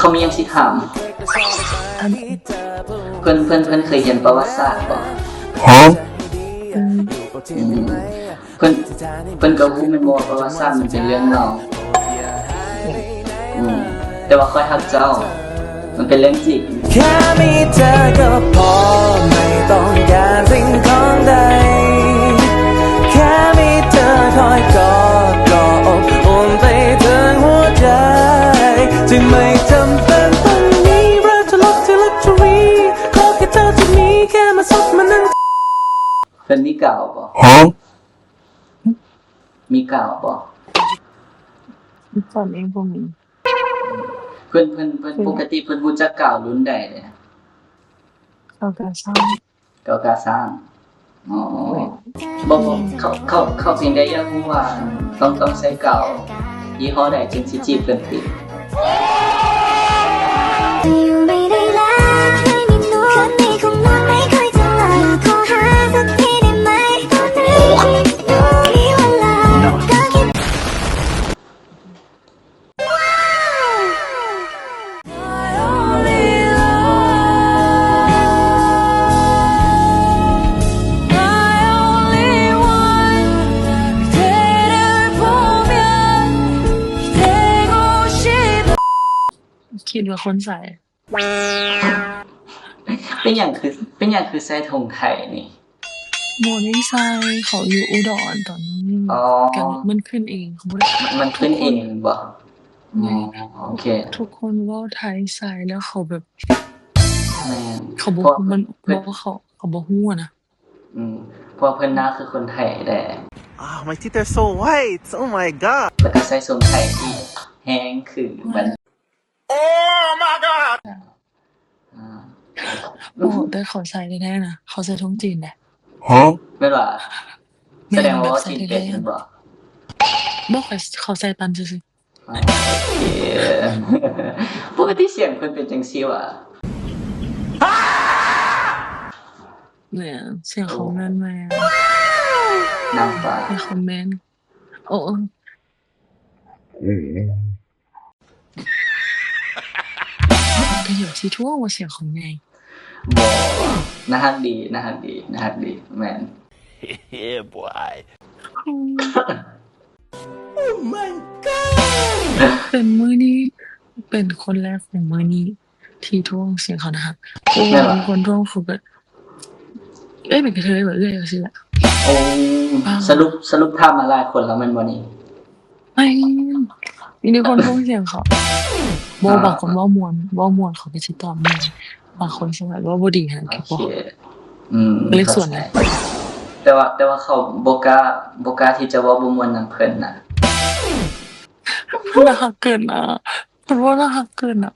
ເຂົາມີຫຍັງຊິຖາມ? ອັນ ເພິ່ນ ເພິ່ນ ເພິ່ນເຄີຍຮຽນປະຫວັດສາດບໍ່? ຮະ? ອືມ ອືມ ເພິ່ນ ເພິ່ນກໍຮູ້ແມ່ນບໍ່ວ່າປະຫວັດສາດມັນເປັນເລື່ອງເລົ່າ? ອືມ ແຕ່ວ່າຂ້ອຍຮັກເຈົ້າ ມັນເປັນເລື່ອງຈິງ. ແຄ່ມີเธอก็พอ ไม่ต้องการสิ่งของใด แค่มีเธอคอยกอด ก็อบอุ่นไปทั้งหัวใจ ที่ไม่จำเป็นต้องมีรักทะลุที่ลักชัวรี่ ขอแค่เธอที่มีแค่มาซบมานั่ง ເພິ່ນມີກາວບໍ່? ຮະ? ມີກາວບໍ່? ຕອນນີ້ບໍ່ມີ. ເພິ່ນ ເພິ່ນ ເພິ່ນ ເພິ່ນ ປົກກະຕິເພິ່ນຮູ້ຈັກກາວລຸ້ນໃດເດ? ເກົ້າເກົ້າສາມ ເກົ້າເກົ້າສາມ. ອໍ ແມ່ນ ບໍ່ ບໍ່ ເຂົາ ເຂົາ ເຂົາພຽງແຕ່ຢາກຮູ້ວ່າ ຕ້ອງ ຕ້ອງໃຊ້ກາວຍີ່ຫໍ້ໃດຈຶ່ງຊິຈີບເພິ່ນຕິ? ຄິດວ່າຄົນໃສ? ເປັນຫຍັງຄື ເປັນຫຍັງຄືໃສ່ຖົງໄທນີ້? ບໍ່ໄດ້ໃສ່ ເຂົາຢູ່ອຸດອນຕອນນີ້. ອໍ ກະມັນຂຶ້ນເອງ ເຂົາບໍ່ໄດ້ ມັນຂຶ້ນເອງແມ່ນບໍ່? ແມ່ນ ອໍ ໂອເຄ ທຸກຄົນເວົ້າໄທໃສ່ແລ້ວເຂົາແບບ ແມ່ນ ເຂົາບໍ່ ເພາະວ່າມັນ ເພິ່ນ ບໍ່ ເຂົາ ເຂົາບໍ່ຮູ້ນະ. ອືມ ເພາະວ່າເພິ່ນໜ້າຄືຄົນໄທແດ່. ອ້າວ my teeth are so white, oh my god. ແລ້ວກໍໃສ່ຊົງໄທອີກ ແຮງຂຶ້ນບັດ. Oh my god. ອ່າ ໂອ້ ແຕ່ເຂົາໃສ່ແທ້ໆນະ ເຂົາໃສ່ທົ່ງຈີນເດ້. ຮະ? ແມ່ນວ່າ ແມ່ນ ສະແດງວ່າເວົ້າຈີນເປັນແມ່ນບໍ່? ບໍ່ ເຂົາ ເຂົາໃສ່ຕັນຊື່ໆ. ໂອເຄ ປົກກະຕິສຽງເພິ່ນເປັນຈັ່ງຊີ້ຫວາ? ແມ່ນ ສຽງເຂົາແມ່ນ ແມ່ນ ນາງຟ້າ ສຽງເຂົາແມ່ນ. ໂອ້ ກະຢາກຊິທ້ວງວ່າສຽງເຂົາໃຫຍ່. ບໍ່ ໜ້າຮັກດີ ໜ້າຮັກດີ ໜ້າຮັກດີ ແມ່ນ. Yeah boy. ເປັນມື້ນີ້ ເປັນຄົນແລກຂອງມື້ນີ້ທີ່ທ້ວງສຽງເຂົານະ. ໂອ້ ແມ່ນຫວາ? ມີຄົນທ້ວງຄືແບບ ເອີຍ ເປັນກະເທີຍຫວາເອື້ອຍ ຈັ່ງຊີ້ແຫຼະ. ໂອ້ ສະຫຼຸບ ສະຫຼຸບຖາມມາຫຼາຍຄົນແລ້ວແມ່ນບໍ່ນີ້? ແມ່ນ ມີແຕ່ຄົນຟັງສຽງເຂົາ. ບໍ່ ອ່າ ບາງຄົນເວົ້າມ່ວນ ເວົ້າມ່ວນເຂົາກໍຊິຕອບມ່ວນ ບາງຄົນສະຫວັດເວົ້າບໍ່ດີຫັ້ນ ໂອເຄ ອືມ ກໍເລີຍສວນ. ແຕ່ວ່າ ແຕ່ວ່າເຂົາບໍ່ກ້າ ບໍ່ກ້າທີ່ຈະເວົ້າບໍ່ມ່ວນນຳເພິ່ນນະ. ໜ້າຮັກເກີນນະ ເພິ່ນເວົ້າໜ້າຮັກເກີນນະ.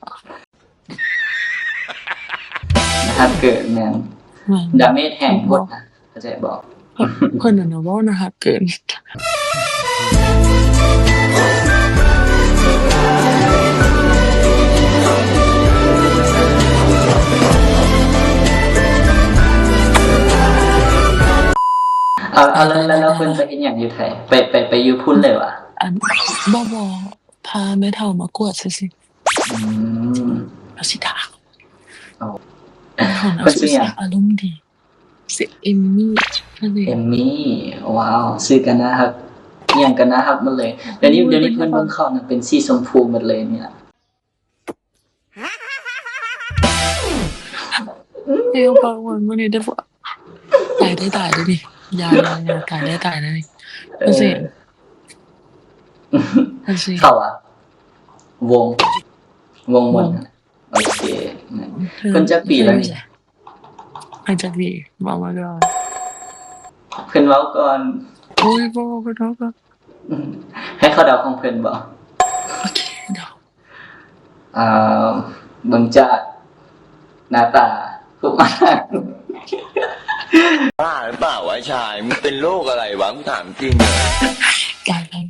ນະຮັກເກີນ ແມ່ນ ແມ່ນ ດາເມດແຮງໂພດນະ ເຂົ້າໃຈບໍ່? ເພິ່ນນັ້ນນະເວົ້າໜ້າຮັກເກີນ. ເອົາ ເອົາ ແລ້ວ ແລ້ວ ແລ້ວເພິ່ນໄປເຮັດຫຍັງຢູ່ໄທ? ໄປ ໄປ ໄປຢູ່ພຸ້ນເລີຍຫວາ? ອັນ ບໍ່ ບໍ່ ພາແມ່ເຖົ້າມາກວດຊື່ໆ. ອືມ ລາວຊິດ່າ. ເອົາ ເພິ່ນຊື່ຫຍັງ? ອາລົມດີ ຊື່ເອມມີ້. ເອມມີ້ ວ້າວ ຊື່ກໍໜ້າຮັກ ອີ່ຫຍັງກໍໜ້າຮັກໝົດເລີຍ. ດຽວນີ້ ໂອ້ຍ ດຽວນີ້ເພິ່ນເບິ່ງເຂົານະ ເປັນສີຊົມພູໝົດເລີຍນີ້ລະ. ເອີ ປາກມັນມື້ນີ້ໄດ້ ຕາຍໄດ້ຕາຍເດ້ນີ້ ຢ່າ ຢ່າ ຢ່າ ຕາຍໄດ້ຕາຍເດ້ນີ້. ເອີ ເຂົາວ່າ ວົງ ວົງມົນ. ໂອເຄ ເພິ່ນຈັກປີແລ້ວນີ້? ເພິ່ນຈັກປີ? ເວົ້າມາກ່ອນ ເພິ່ນເວົ້າກ່ອນ. ໂອ້ຍ ບໍ່ ເພິ່ນເວົ້າກ່ອນ. ໃຫ້ເຂົາເດົາຂອງເພິ່ນບໍ່? ໂອເຄ ເດົາ. ອ່າ ເບິ່ງຈາກໜ້າຕາ ຮູບຮ່າງ. บ้าหรือเปล่าวะไอ้ชาย มึงเป็นโรคอะไรวะ กูถามจริงเลย. ຕາຍແລ້ວ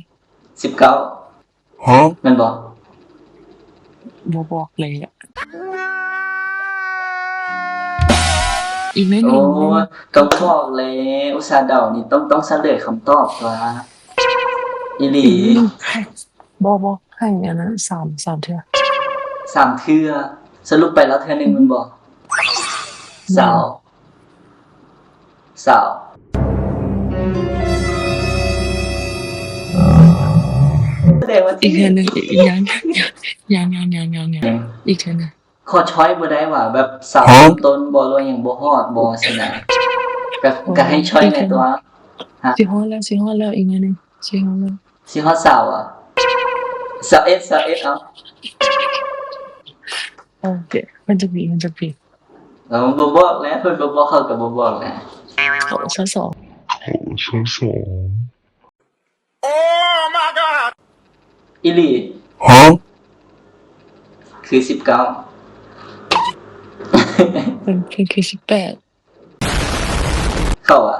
ສິບເກົ້າ ຮະ? ແມ່ນບໍ່? ບໍ່ບອກເລີຍອະ. ອີກໜ້ອຍໜຶ່ງ. ໂອ້ຍ ກໍບອກແລ້ວ ອຸດສ່າເດົານີ້ ຕ້ອງ ຕ້ອງສະເຫຼີຍຄຳຕອບຕົວະ. ອີ່ຫຼີ. ອືມ ໃຫ້ ບໍ່ ບໍ່ ໃຫ້ອັນນັ້ນ ສາມ ສາມເທື່ອ. ສາມເທື່ອ. ສະຫຼຸບໄປແລ້ວເທື່ອໜຶ່ງແມ່ນບໍ່? ສາວ ສາວ ແສດງວ່າ ອີກເທື່ອໜຶ່ງ ອີກ ຍັງ ຍັງ ຍັງ ຍັງ ຍັງ ຍັງ ຍັງ ອີກເທື່ອໜຶ່ງ. ຂໍຊ້ອຍບໍ່ໄດ້ຫວາ? ແບບສາວຕົ້ນໆບໍ່ ຫຼືວ່າຫຍັງບໍ່ຮອດບໍ່ຊີ້ນະ? ກະ ກະໃຫ້ຊ້ອຍແດ່ຕົວະ. ຮະ? ຊິຮອດແລ້ວ ຊິຮອດແລ້ວ ອີກໜ້ອຍໜຶ່ງ ຊິຮອດແລ້ວ. ຊິຮອດຊາວຫວາ? ຊາວເອັດ ຊາວເອັດ ເອົາ. ໂອເຄ ມັນຈະມີ ມັນຈະມີ. ເອີ ບໍ່ບອກແຫຼະ ເພິ່ນບໍ່ບອກ ເຮົາກະບໍ່ບອກແຫຼະ. ໂອ້ ຊາວສອງ ໂອ້ ຊາວສອງ. ອີ່ຫຼີ? ຮະ? ຄືສິບເກົ້າ. ເພິ່ນ ເພິ່ນຄືສິບແປດ. ເຂົ້າຫວາ?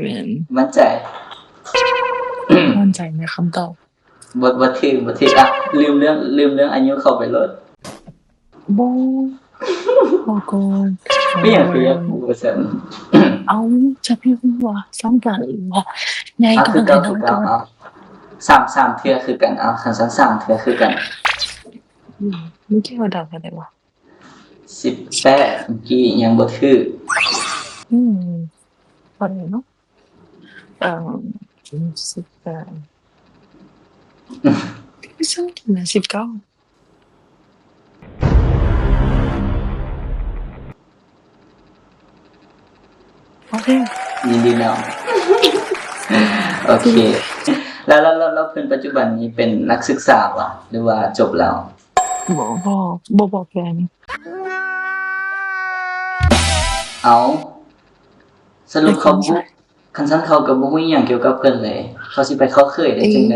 ແມ່ນ. ໝັ້ນໃຈ? ໝັ້ນໃຈໃນຄຳຕອບ. ບໍ່ ບໍ່ຖືກ ບໍ່ຖືກ. ອ່ະ ລືມເລື່ອງ ລືມເລື່ອງອາຍຸເຂົາໄປໂລດ. ບໍ່ ບໍ່ກ່ອນ. ເປັນຫຍັງຄືຢາກຮູ້ວ່າຊັ້ນ? ເອົ້າ ຈັກຢູ່ຫວາ? ສ່ຳກັນຫວາ? ໃຫຍ່ກວ່າ ຄືເກົ່າ ຄືເກົ່າ. ເອົາ ສາມ ສາມເທື່ອຄືກັນ. ເອົາ ຄັນຊັ້ນສາມເທື່ອຄືກັນ. ອືມ ມີແກ້ວດຳກັນໄດ້ບໍ່? ສິບແປດ ເມື່ອກີ້ຍັງບໍ່ຖືກ. ອືມ ພໍໄດ້ເນາະ. ເອີ ສິບແປດ ຄືຊັ້ນນະ ສິບເກົ້າ. ໂອເຄ ຍິນດີນຳ. ໂອເຄ ແລ້ວ ແລ້ວ ແລ້ວ ແລ້ວເພິ່ນປັດຈຸບັນນີ້ເປັນນັກສຶກສາຫວາ ຫຼືວ່າຈົບແລ້ວ? ບໍ່ ບໍ່ ບໍ່ບອກແຟນ. ເອົາ ສະຫຼຸບເຂົາບໍ່ ຄັນຊັ້ນເຂົາກະບໍ່ຮູ້ອີ່ຫຍັງກ່ຽວກັບເພິ່ນເລີຍ ເຂົາຊິໄປເຂົ້າເຂີຍໄດ້ຈັ່ງໃດ?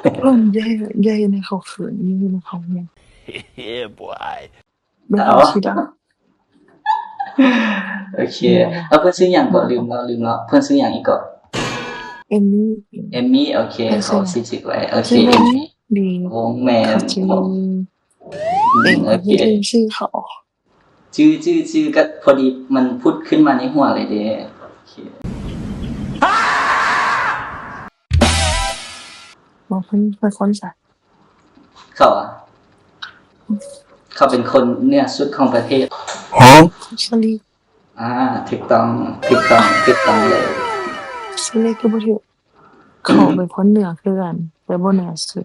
ເອີ ຢ່າ ຢ່າເຮັດໃຫ້ເຂົາເຂີນ ຢ່າເຮັດໃຫ້ເຂົາຫ່ວງ. Yeah boy. ເອົາ ໂອເຄ ເອົາ ເພິ່ນຊື່ຫຍັງເກາະ? ລືມແລ້ວ ລືມແລ້ວ ເພິ່ນຊື່ຫຍັງອີກເກາະ? ເອມມີ້ ເອມມີ້. ໂອເຄ ເຂົາຊິຈິກໄວ້. ໂອເຄ ເອມມີ້ ວົງແມ່ນ ໂອເຄ ຊື່ເຂົາ ຈື່ ຈື່ ຈື່ ກະພໍດີມັນຜຸດຂຶ້ນມາໃນຫົວເລີຍເດ້. ໂອເຄ ບໍ່ ເພິ່ນເປັນຄົນໃສ? ເຂົາ ເຂົາເປັນຄົນເໜືອສຸດຂອງປະເທດ. ຮະ? ສາລີ. ອ່າ ຖືກຕ້ອງ ຖືກຕ້ອງ ຖືກຕ້ອງເລີຍ. ສາລີຄືບໍ່ຖືກ. ເຂົາເປັນຄົນເໜືອຄືກັນ ແຕ່ບໍ່ເໜືອສຸດ.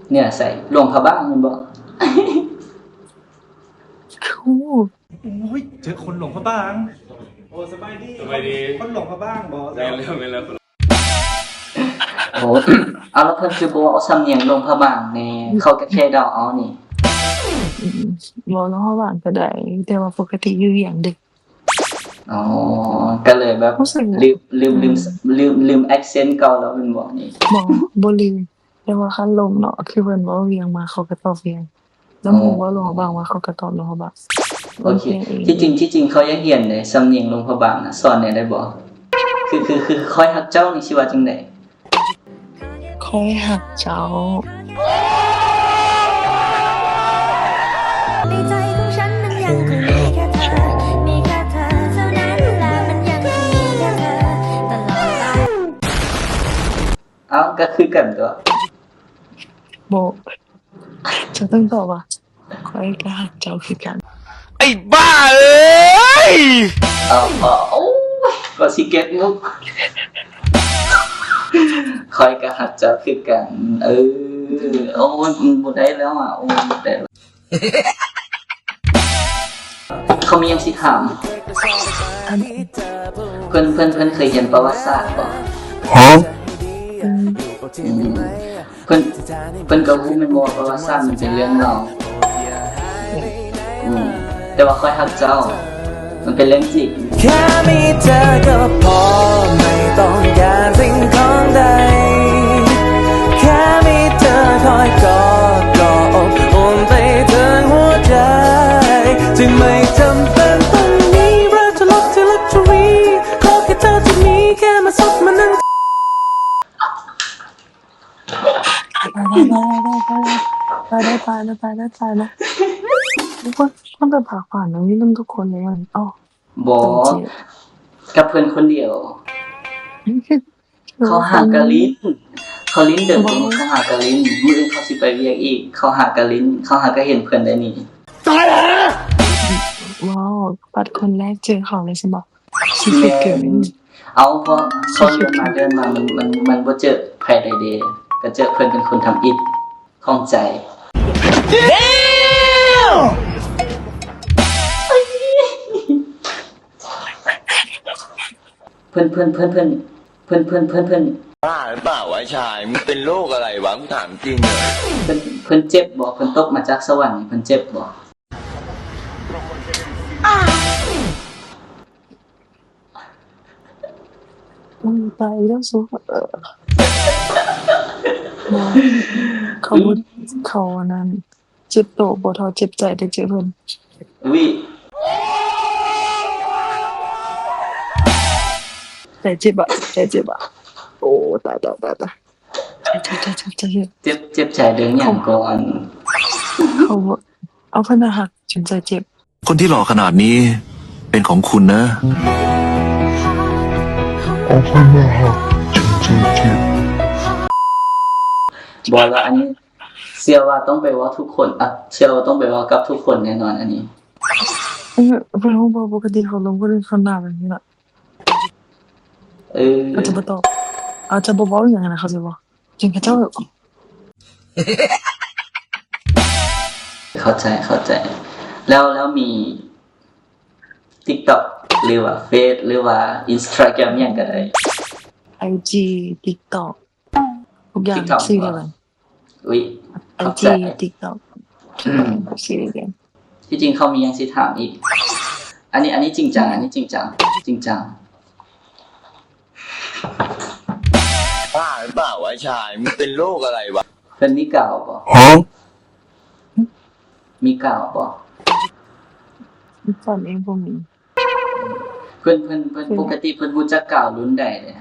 ເໜືອໃສ? ຫຼວງພະບາງແມ່ນບໍ່? ໂອ້ຍ ເຈີຄົນຫຼວງພະບາງ. ໂອ້ ສະບາຍດີ ສະບາຍດີ. ຄົນຫຼວງພະບາງບໍ່? ແມ່ນແລ້ວ ແມ່ນແລ້ວ. ໂອ້ ເອົາ ແລ້ວເພິ່ນຄືບໍ່ເວົ້າສຳນຽງຫຼວງພະບາງແດ່? ເຂົາກະແຄ່ເດົາເອົານີ້. ອືມ ເວົ້າຫຼວງພະບາງກະໄດ້ ແຕ່ວ່າປົກກະຕິຢູ່ວຽງເດ້. ອໍ ກະເລີຍແບບ ລືມ ລືມ ລືມ ລືມແອັກເຊັນເກົ່າແລ້ວແມ່ນບໍ່ນີ້? ບໍ່ ບໍ່ລືມ ແຕ່ວ່າຄັນລົມເນາະ ຄືເພິ່ນເວົ້າວຽງມາ ເຂົາກະຕອບວຽງ. ລະໝູ່ເວົ້າຫຼວງພະບາງມາ ເຂົາກະຕອບຫຼວງພະບາງ. ໂອເຄ ທີ່ຈິງ ທີ່ຈິງຂ້ອຍຢາກຮຽນເດ້ ສຳນຽງຫຼວງພະບາງນະ ສອນແດ່ໄດ້ບໍ່? ຄື ຄື ຄື ຂ້ອຍຮັກເຈົ້ານີ້ຊິວ່າຈັ່ງໃດ? ຂ້ອຍຮັກເຈົ້າ. ເອົ້າ ກະຄືກັນຕົວະ. ບໍ່ ເຈົ້າຕ້ອງຕອບວ່າ ຂ້ອຍກະຮັກເຈົ້າຄືກັນ. ໄອ້ບ້າເອີຍ! ເອົາ ເອົາ ໂອ້ຍ ກວ່າຊິເກັດມຸກ. ຂ້ອຍກະຮັກເຈົ້າຄືກັນ. ເອີ ໂອ້ຍ ບໍ່ໄດ້ແລ້ວອະ ໂອ້ຍ ບໍ່ໄດ້ແລ້ວ. ເຂົາມີຫຍັງຊິຖາມ. ເພິ່ນ ເພິ່ນ ເພິ່ນເຄີຍຮຽນປະຫວັດສາດບໍ່? ຮະ? ອືມ ອືມ ເພິ່ນ ເພິ່ນກະຮູ້ແມ່ນບໍ່ ປະຫວັດສາດມັນເປັນເລື່ອງເລົ່າ. ອືມ ແຕ່ວ່າຂ້ອຍຮັກເຈົ້າ ມັນເປັນເລື່ອງຈິງ. ແຄ່ມີເທກໍພໍ ໄມ່ຕ້ອງການສິ່ງຂອງໃດ ແຄ່ມີເທຄອຍກອດ ກໍອົບອຸ່ນໄປເຖິງຫົວໃຈ ຈຶ່ງໄມ່ຈຳເປັນຕ້ອງມີ ເຣາຈະລົບ ຈະລົບ ຈະວີ ຂໍແຄ່ເຈົ້າຈະມີ ແຄ່ມາສົບມານັ່ງ. ພໍແລ້ວ ພໍແລ້ວ ພໍແລ້ວ ພໍແລ້ວ. ຕາຍແລ້ວ ຕາຍແລ້ວ ຕາຍແລ້ວ ຕາຍແລ້ວ ຄົນ ຄົນໄປພາກຝັນນີ້ນຳທຸກຄົນເລີຍ ເອົ້າ ບໍ່ ກັບເພິ່ນຄົນດຽວ ເຂົາຫາກະຫຼິ້ນ ເຂົາຫຼິ້ນເດີ ເຂົາຫາກະຫຼິ້ນ ມື້ອື່ນເຂົາຊິໄປວຽກອີກ ເຂົາຫາກະຫຼິ້ນ ເຂົາຫາກະເຫັນເພິ່ນໄດ້ນີ້ ຕາຍແລ້ວ ວ້າວ ບັດຄົນແລກເຈີເຂົາເລີຍຊັ້ນບໍ? ຂີ້ຂຽດເກີນ ເອົາ ເພາະເຂົາເດີນມາເດີນມາ ມັນ ມັນ ມັນບໍ່ເຈີໃຜໃດເດ ກະເຈີເພິ່ນເປັນຄົນທຳອິດຂອງໃຈ ເພິ່ນ ເພິ່ນ ເພິ່ນ ເພິ່ນ ເພິ່ນ ເພິ່ນ ເພິ່ນ ບ້าหรือเปล่าวะไอ้ชาย มึงเป็นโรคอะไรวะ กูถามจริงเลย ເພິ່ນ ເພິ່ນເຈັບບໍ່? ເພິ່ນຕົກມາຈາກສະຫວັນນີ້ ເພິ່ນເຈັບບໍ່? ອືມ ຕາຍແລ້ວຊູ ເອີ ເຂົາບໍ່ ເຂົາອັນນັ້ນ ເຈັບໂຕບໍ່ເທົ່າເຈັບໃຈໄດ້ເຈີເພິ່ນ ອຸ້ຍ ໃຈເຈັບອະ ໃຈເຈັບອະ ໂອ້ ຕາຍ ຕາຍ ຕາຍ ຕາຍ ເຈັບ ເຈັບໃຈເລື່ອງຫຍັງກ່ອນ ເຂົາ ເຂົາ ເອົາ ເພິ່ນໜ້າຮັກຈົນໃຈເຈັບ คนที่หล่อขนาดนี้เป็นของคุณนะ ເອົາ ເພິ່ນໜ້າຮັກຈົນໃຈເຈັບ ບໍ່ລະ ອັນນີ້ ເຊື່ອວ່າຕ້ອງໄປເວົ້າທຸກຄົນ ອະ ເຊື່ອວ່າຕ້ອງໄປເວົ້າກັບທຸກຄົນແນ່ນອນອັນນີ້ ເອີ ເພິ່ນຮູ້ບໍ່ ປົກກະຕິເຂົາລົມຄົນອື່ນເຂົາໜ້າແບບນີ້ລະ ເອີ ອາດຈະບໍ່ຕອບ ອາດຈະບໍ່ເວົ້າອີ່ຫຍັງຫັ້ນນະ ເຂົາໃຈບໍ່ ຈົນເຂົາເຈົ້າ ເຂົ້າໃຈ ເຂົ້າໃຈ ແລ້ວ ແລ້ວມີ TikTok ຫຼືວ່າເຟສ ຫຼືວ່າ Instagram ຫຍັງກະໄດ້ ໄອຈີ TikTok ທຸກຢ່າງຊື່ດຽວກັນ ອຸ້ຍ ໄອຈີ TikTok ອືມ ຊື່ດຽວກັນ ທີ່ຈິງເຂົາມີຫຍັງຊິຖາມອີກ ອັນນີ້ ອັນນີ້ຈິງຈັງ ອັນນີ້ຈິງຈັງ ຈິງຈັງ บ้าหรือเปล่าวะไอ้ชาย มึงเป็นโรคอะไรวะ ເພິ່ນມີກາວບໍ່? ຮະ? ມີກາວບໍ່? ຕອນນີ້ບໍ່ມີ ເພິ່ນ ເພິ່ນ ເພິ່ນ ເພິ່ນ ປົກກະຕິເພິ່ນຮູ້ຈັກກາວລຸ້ນໃດແດ່?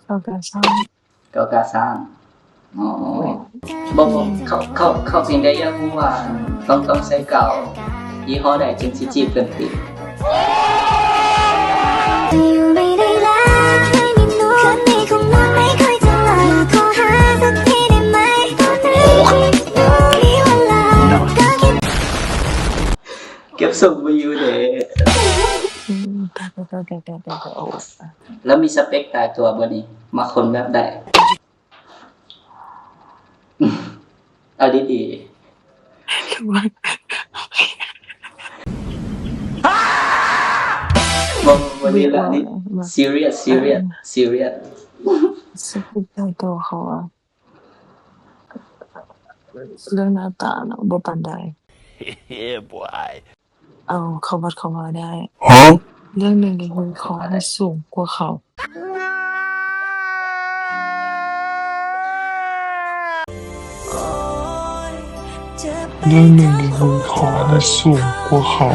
ເກົ້າເກົ້າສາມ ເກົ້າເກົ້າສາມ ອໍ ແມ່ນ ບໍ່ ບໍ່ ເຂົາ ເຂົາ ເຂົາພຽງແຕ່ຢາກຮູ້ວ່າຕ້ອງ ຕ້ອງໃຊ້ກາວຍີ່ຫໍ້ໃດຈຶ່ງຊິຈີບເພິ່ນຕິ? ເກັບຊົງບໍ່ຢູ່ເດ້ ອືມ ຕາຍ ຕາຍ ຕາຍ ໂອ້ ແລ້ວມີສະເປັກຕາຍຕົວບໍ່ນີ້? ມັກຄົນແບບໃດ? ເອົາດີໆ ບໍ່ ບໍ່ດີລະ ນີ້ serious serious serious ສະເປັກຕາຍຕົວເຂົາວ່າ ເລື່ອງໜ້າຕາເນາະ ບໍ່ປານໃດ Yeah boy. ເອົາເຂົ້າວັດເຂົ້າວາໄດ້ ຮະ? ເລື່ອງໜຶ່ງກໍຄືຂໍໃຫ້ສູງກວ່າເຂົາ ເລື່ອງໜຶ່ງກໍຄືຂໍໃຫ້ສູງກວ່າເຂົາ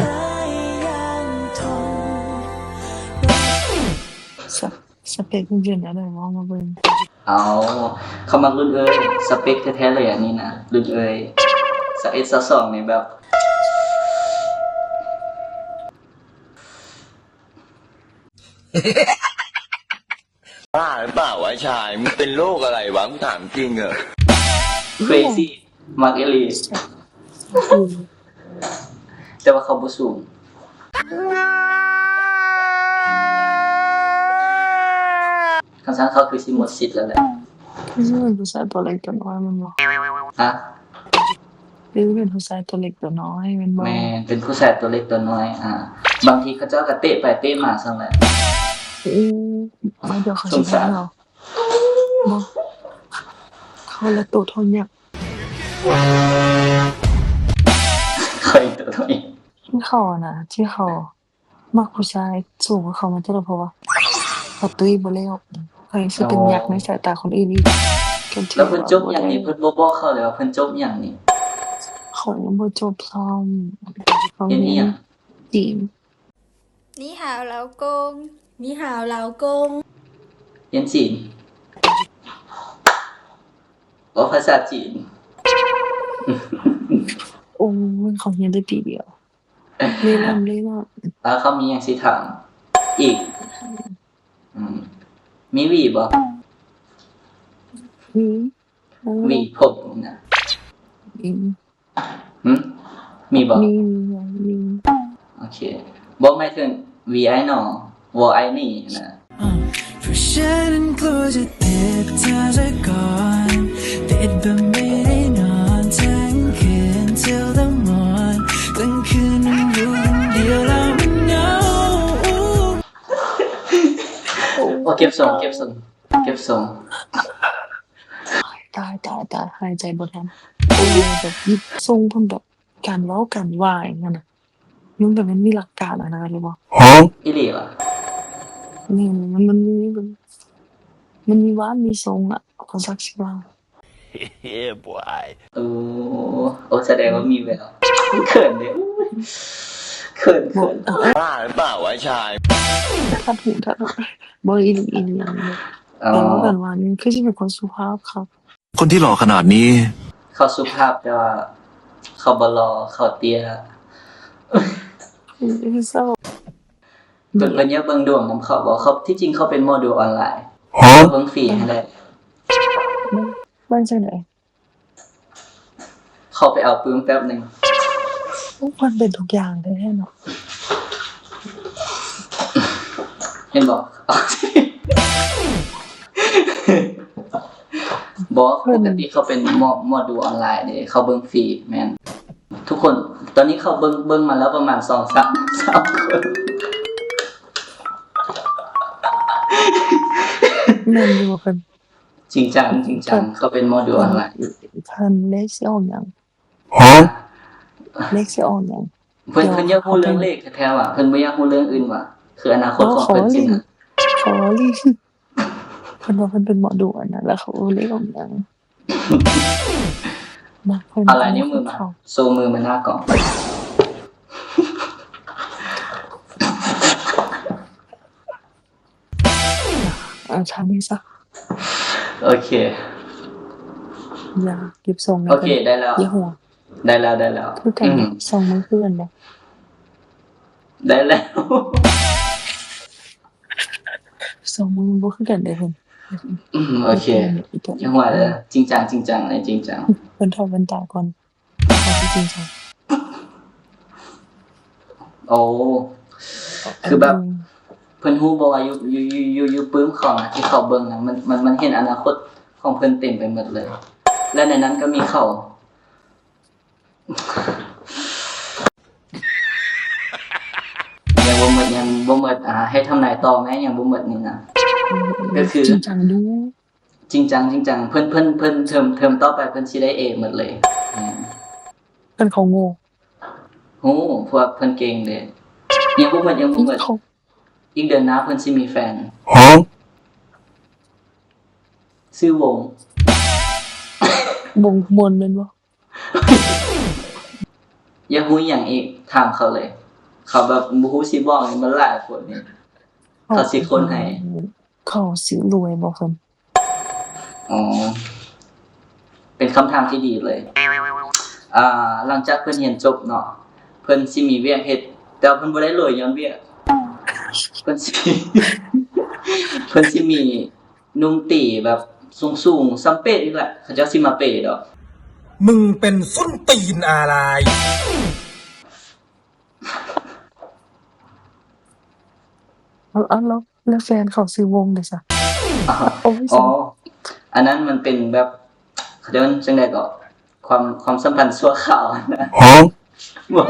ສະ ສະເປັກມັນເປັນແນວໃດ ເວົ້າມາເບິ່ງ. ເອົາ ເຂົາມັກລຸ້ນເອີຍ ສະເປັກແທ້ໆເລີຍອັນນີ້ນະ ລຸ້ນເອີຍ ຊາວເອັດ ຊາວສອງນີ້ແບບ บ้าหรือเปล่าวะไอ้ชาย มึงเป็นโรคอะไรวะ กูถามจริงเหอะ crazy ມັກອີ່ຫຼີ ແຕ່ວ່າເຂົາບໍ່ສູງ ຄັນຊັ້ນເຂົາຄືຊິໝົດສິດແລ້ວແຫຼະ ຄືຊິເປັນຜູ້ຊາຍຕົວເລັກຕົວນ້ອຍແມ່ນບໍ່? ຮະ? ຄືຊິເປັນຜູ້ຊາຍຕົວເລັກຕົວນ້ອຍແມ່ນບໍ່? ແມ່ນ ເປັນຜູ້ຊາຍຕົວເລັກຕົວນ້ອຍ ອາ ບາງທີເຂົາເຈົ້າກໍເຕະໄປເຕະມາຊັ້ນແຫຼະ ໂອ້ ດຽວເຂົາຊິວ່າເຮົາ ບໍ່ ເຂົາລະໂຕເທົ່າຍັກ ຂ້ອຍໂຕເທົ່າຍັກ ທີ່ເຂົານະ ທີ່ເຂົາມັກຜູ້ຊາຍສູງກວ່າເຂົາມາຕະຫຼອດ ເພາະວ່າເຂົາຕຸ້ຍບໍ່ແລ້ວ ເຂົາຍັງຊິເປັນຍັກໃນສາຍຕາຄົນອື່ນອີກ ແລ້ວເພິ່ນຈົບຫຍັງນີ້ ເພິ່ນບໍ່ບອກເຂົາເລີຍວ່າເພິ່ນຈົບຫຍັງນີ້ ເຂົາຍັງບໍ່ຈົບຊ້ຳ ເຂົາຮຽນຈີນ. 你好，老公。你好，老公。 ຮຽນຈີນ ເວົ້າພາສາຈີນ ໂອ້ຍ ເຂົາຮຽນໄດ້ປີດຽວ ເລລ່ອນ ເລລ່ອນ. ແລ້ວເຂົາມີຫຍັງຊິຖາມອີກ? ອືມ ມີຫວີບໍ່? ມີ. ຫວີຜົມນະ? ອືມ. ຫຶ? ມີບໍ່? ມີ ມີ ມີ. ໂອເຄ. ບໍ່ ໝາຍເຖິງ ຫວີອ້າຍໜໍ ບໍ່ອ້າຍໜີນະ. ເພາະສະນັ້ນກລັວຈະຕິດເທດສະກ່ອນ ຕິດແບບໄມ່ໄດ້ນອນທັງຄືນ till the morn ກາງຄືນມັນຢູ່ຄົນດຽວແລ້ວມັນເຫງົາ. ໂອ້ ເກັບຊົງ ເກັບຊົງ ເກັບຊົງ. ຕາຍ ຕາຍ ຕາຍ ຫາຍໃຈບໍ່ທັນ. ໂອ້ ແບບ ຊົງເພິ່ນແບບ ການເວົ້າການວ່າຫຍັງຫັ້ນນະ ມັນແບບມັນມີຫຼັກການຫັ້ນນະ ຮູ້ບໍ່? ອີ່ຫຼີຫວາ? ແມ່ນ ມັນ ມັນມີແບບ ມັນມີຫວານມີຊົງອະ ຂ້ອຍຈັກຊິວ່າ. Yeah boy. ໂອ້ ໂອ້ ສະແດງວ່າມີແວວ. ເຂີນເດ້ ເຂີນ ເຂີນ. ບ້າຫຼືເປົ່າໄອ້ຊາຍ? ຄັດຫູຄັດຫູ. ບໍ່ ອີ່ຫຼີ ອີ່ຫຼີ. ອໍ ແຕ່ວ່າກັນວ່ານີ້ຄືຊິເປັນຄົນສຸພາບຄັກ. ຄົນທີ່ຫຼໍ່ຂະໜາດນີ້ ເຂົາສຸພາບ ແຕ່ວ່າເຂົາບໍ່ຫຼໍ່ ເຂົາເຕ້ຍ. ເພິ່ນ ເພິ່ນຢາກເບິ່ງດວງນຳເຂົາບໍ່? ເຂົາ ທີ່ຈິງເຂົາເປັນໝໍດູອອນລາຍ. ຮະ? ເບິ່ງຟຣີຫັ້ນແຫຼະ. ເບິ່ງ ເບິ່ງຈັ່ງໃດ? ເຂົ້າໄປເອົາປຶ້ມແປັບໜຶ່ງ. ໂອ້ ເພິ່ນເປັນທຸກຢ່າງແທ້ເນາະ. ເຫັນບໍ່? ບໍ່ ເພິ່ນ ປົກກະຕິເຂົາເປັນໝໍ ໝໍດູອອນລາຍເດ້ ເຂົາເບິ່ງຟຣີ. ແມ່ນ ທຸກຄົນ ຕອນນີ້ເຂົາເບິ່ງ ເບິ່ງມາແລ້ວປະມານສອງສາມ ສາມຄົນ. ແມ່ນຢູ່ບໍ່ເພິ່ນ? ຈິງຈັງ ຈິງຈັງ ເຂົາເປັນໝໍດູອອນລາຍ. ເພິ່ນ ເລກຊິອອກຫຍັງ? ຮະ? ເລກຊິອອກຫຍັງ? ເພິ່ນ ເພິ່ນຢາກຮູ້ເລື່ອງເລກແທ້ໆຫວາ? ເພິ່ນບໍ່ຢາກຮູ້ເລື່ອງອື່ນຫວາ? ຄືອະນາຄົດຂອງເພິ່ນຊີ້ນະ. ຂໍຫຼິ້ນ ເພິ່ນວ່າເພິ່ນເປັນໝໍດູອັນນັ້ນ ແລ້ວເຂົາເອົາເລກອອກຫຍັງ? ມາ ເພິ່ນ ເອົາລາຍນິ້ວມືມາ ໂຊມືມາໜ້າກ້ອງ. ເອົາທາງນີ້ຊະ. ໂອເຄ. ຢ່າເກັບຊົງນະ. ໂອເຄ ໄດ້ແລ້ວ ຢ່າຫົວ. ໄດ້ແລ້ວ ໄດ້ແລ້ວ. ຄືກັນ ອືມ ສອງມືຄືກັນບໍ່? ໄດ້ແລ້ວ. ສອງມືມັນບໍ່ຄືກັນເດ້ເພິ່ນ. ອືມ ໂອເຄ. ຢ່າຫົວເດີ. ຈິງຈັງ ຈິງຈັງ ອັນນີ້ຈິງຈັງ. ເພິ່ນຖອດແວ່ນຕາກ່ອນ. ເອົາທີ່ຈິງຈັງ. ໂອ້ ຄືແບບ ເພິ່ນຮູ້ບໍ່ວ່າຢູ່ ຢູ່ ຢູ່ ຢູ່ ຢູ່ປຶ້ມເຂົານະ ທີ່ເຂົາເບິ່ງນະ ມັນ ມັນ ມັນເຫັນອະນາຄົດຂອງເພິ່ນເຕັມໄປໝົດເລີຍ ແລະ ໃນນັ້ນກໍມີເຂົາ. ຍັງບໍ່ໝົດ ຍັງບໍ່ໝົດ. ອ່າ ໃຫ້ທຳນາຍຕໍ່ແມ້ ຍັງບໍ່ໝົດນີ້ນະ. ອືມ ກໍຄື ຈິງຈັງດູ. ຈິງຈັງ ຈິງຈັງ. ເພິ່ນ ເພິ່ນ ເພິ່ນເທີມ ເທີມຕໍ່ໄປເພິ່ນຊິໄດ້ເອໝົດເລີຍ. ແມ່ນ. ເພິ່ນເຂົ້າໂງ່. ຮູ້ ເພາະວ່າເພິ່ນເກັ່ງເດ້. ຍັງບໍ່ໝົດ ຍັງບໍ່ໝົດ. ອີກເດືອນໜ້າເພິ່ນຊິມີແຟນ. ຮະ? ຊື່ວົງ. ວົງມົນແມ່ນບໍ່? ຢາກຮູ້ຫຍັງອີກ ຖາມເຂົາເລີຍ. ເຂົາແບບບໍ່ຮູ້ຊິບອກຫຍັງ ມັນຫຼາຍຄົນນີ້. ເຂົາ ເຂົາຊິຄົ້ນໃຫ້. ເຂົາຊິລວຍບໍ່ເພິ່ນ? ອໍ ເປັນຄຳຖາມທີ່ດີເລີຍ. ອ່າ ຫຼັງຈາກເພິ່ນຮຽນຈົບເນາະ ເພິ່ນຊິມີວຽກເຮັດ ແຕ່ວ່າເພິ່ນບໍ່ໄດ້ລວຍຍ້ອນວຽກ. ເພິ່ນຊິ ເພິ່ນຊິມີໜຸ່ມຕີແບບສູງໆ ສ່ຳເປດນີ້ແຫຼະ ເຂົາເຈົ້າຊິມາເປດອກ. ມຶງເປັນສົ້ນຕີນອາລາຍ. ເອົາ ເອົາ ແລ້ວ ແລ້ວແຟນເຂົາຊື່ວົງເດຊະ? ອໍ ໂອ້ຍ ອໍ ອັນນັ້ນມັນເປັນແບບ ເຂົາເອີ້ນຈັ່ງໃດເກາະ ຄວາມ ຄວາມສຳພັນຊົ່ວຄາວນະ. ຮະ? ບໍ່